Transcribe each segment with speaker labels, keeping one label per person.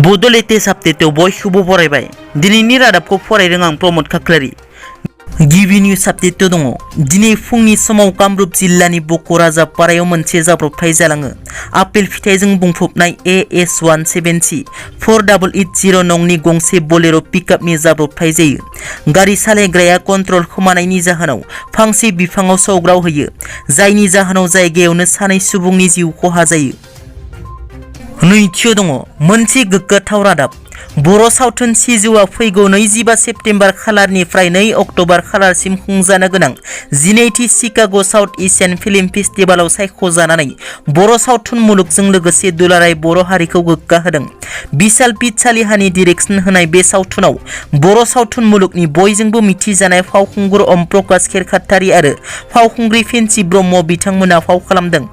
Speaker 1: Bodo latest update बयखौबो बरायबाय दिनैनि रादाबखौ फरायदों आं प्रमोद खाख्लारि गिबि निउज अपडेट दङ दिनै फुंनि समाव कामरुप जिल्लानि बक' राजापारायाव मोनसे जाब्रबथाय जालाङो आपेल फिथाइजों बुंफबनाय AS17C 4880 नंनि गंसे बोलेर' पिकआपनि जाब्रबथाय जायो गारि सालायग्राया कन्ट्रल खोमानायनि जाहोनाव फांसे बिफाङाव सौग्राव होयो जायनि जाहोनाव जायगायावनो सानै सुबुंनि जिउ खहा जायो नैथियाव दङ मोनसे गोग्गाथाव रादाब बर' सावथुन सिजौआ फैगौ 25 सेप्तेम्बर खालारनिफ्राय 2 अक्ट'बर खालारसिम खुंजानो गोनां 12थि शिकाग' साउथ एशियान फिल्म फेस्टिभेलाव सायख'जानानै बर' सावथुन मुलुगजों लोगोसे दुलाराय बर' हारिखौ गोग्गाहोदों बिशाल पिटसालिहानि डिरेक्सन होनाय बे सावथुनाव बर' सावथुन मुलुगनि बयजोंबो मिथिजानाय फावखुंगुर अम प्रकाश खेरखातारि आरो फावखुंग्रि फेन्सि ब्रह्म बिथांमोना फाव खालामदों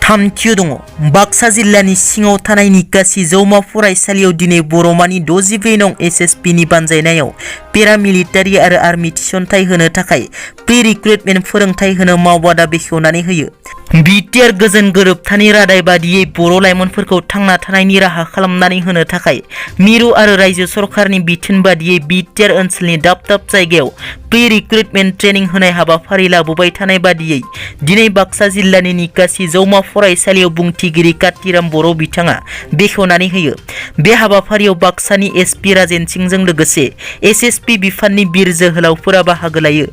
Speaker 1: थामथियाव दङ बाक्सा जिल्लानि सिङाव थानाय निकासि जौमा फरायसालियाव दिनै बर'मानि 64 नं SSP नि बानजायनायाव पेरामिलिटारि आरो आर्मि थिसनथाइ होनो थाखाय प्रि रिक्रुटमेन्ट फोरोंथाइ होनो मावबादा बेखेवनानै होयो बिटिआर गोजोन गोरोबथानि रादाय बादियै बर' लाइमोनफोरखौ थांना थानायनि राहा खालामनानै होनो थाखाय मिरु आरो रायजो सरकारनि बिथोन बादियै बिटिआर ओनसोलनि दाब दाब जायगायाव प्रि रिक्रुटमेन्ट ट्रेनिं होनाय हाबाफारि लाबोबाय थानाय बादियै दिनै बाक्सा जिल्लानि निकासि जौमा फरायसालियाव बुंथिगिरि कातिराम बर' बिथाङा बेखेवनानै होयो बे हाबाफारियाव बाक्सानि SP राजेन सिंहजों लोगोसे SSP बिफाननि बिर जोहोलावफोरा बाहागो लायो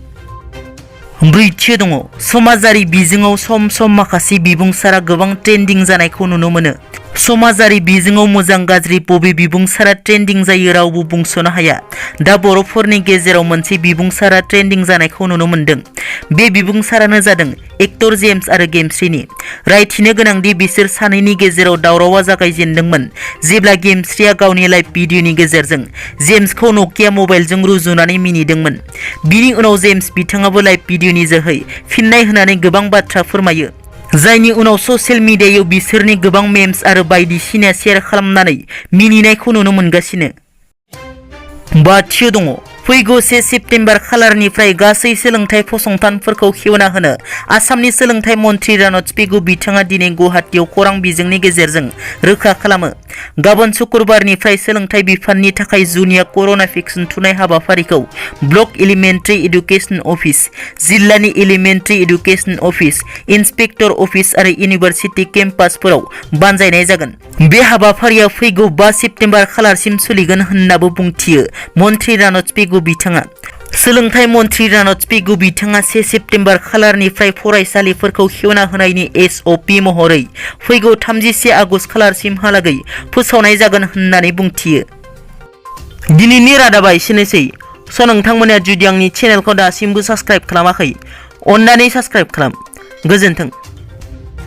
Speaker 1: ब्रैथियाव दङ समाजारि बिजोङाव सम सम माखासे बिबुंसारा गोबां ट्रेन्डिं जानायखौ नुनो मोनो समाजारि बिजोङाव मोजां गाज्रि बबे बिबुंसारा ट्रेन्डिं जायो रावबो बुंस'नो हाया दा बर'फोरनि गेजेराव मोनसे बिबुंसारा ट्रेन्डिं जानायखौ नुनो मोनदों बे बिबुंसारानो जादों एक्टर जेम्स आरो गेमस्रिनि रायथिनो गोनांदि बिसोर सानैनि गेजेराव दावरावा जागायजेनदोंमोन जेब्ला गेमस्रिया गावनि लाइभ भिडिअनि गेजेरजों जेम्सखौ नकिया मबाइलजों रुजुनानै मिनिदोंमोन बिनि उनाव जेम्स बिथाङाबो लाइभ भिडिअनि जोहै फिननाय होनानै गोबां बाथ्रा फोरमायो जायनि उनाव ससियेल मिडियायाव बिसोरनि गोबां मेम्स आरो बायदिसिना शेयार खालामनानै मिनिनायखौ नुनो मोनगासिनो बाथियाव दङ फैगौ 1 सेप्तेम्बर खालारनिफ्राय गासै सोलोंथाइ फसंथानफोरखौ खेवना होनो आसामनि सोलोंथाइ मन्थ्रि रानद पेगु बिथाङा दिनै गुवाहाटीयाव खौरां बिजोंनि गेजेरजों रोखा खालामो गाबोन शुक्रबारनिफ्राय सोलोंथाइ बिफाननि थाखाय जुनिया कर'ना भेक्सिन थुनाय हाबाफारिखौ ब्लक एलिमेन्टारि एडुकेशन अफिस जिल्लानि elementary education office inspector office आरो इउनिभार्सिटि केम्पासफोराव बानजायनाय जागोन बे हाबाफारिया फैगौ 5 सेप्तेम्बर खालारसिम सोलिगोन होननाबो बुंथियो मन्थ्रि रानद पेगु बिथाङा सोलोंथाइ मन्थ्रि रानद पेगु बिथाङा 1 सेप्तेम्बर खालारनिफ्राय फरायसालिफोरखौ खेवना होनायनि SOP महरै फैगौ 31 आगस्ट खालारसिमहालागै फोसावनाय जागोन होननानै बुंथियो दिनैनि रादाबा एसेनोसै नोंथांमोना जुदि आंनि चेनेलखौ दासिमबो साबस्क्राइब खालामाखै अन्नानै साबस्क्राइब खालाम गोजोन्थों।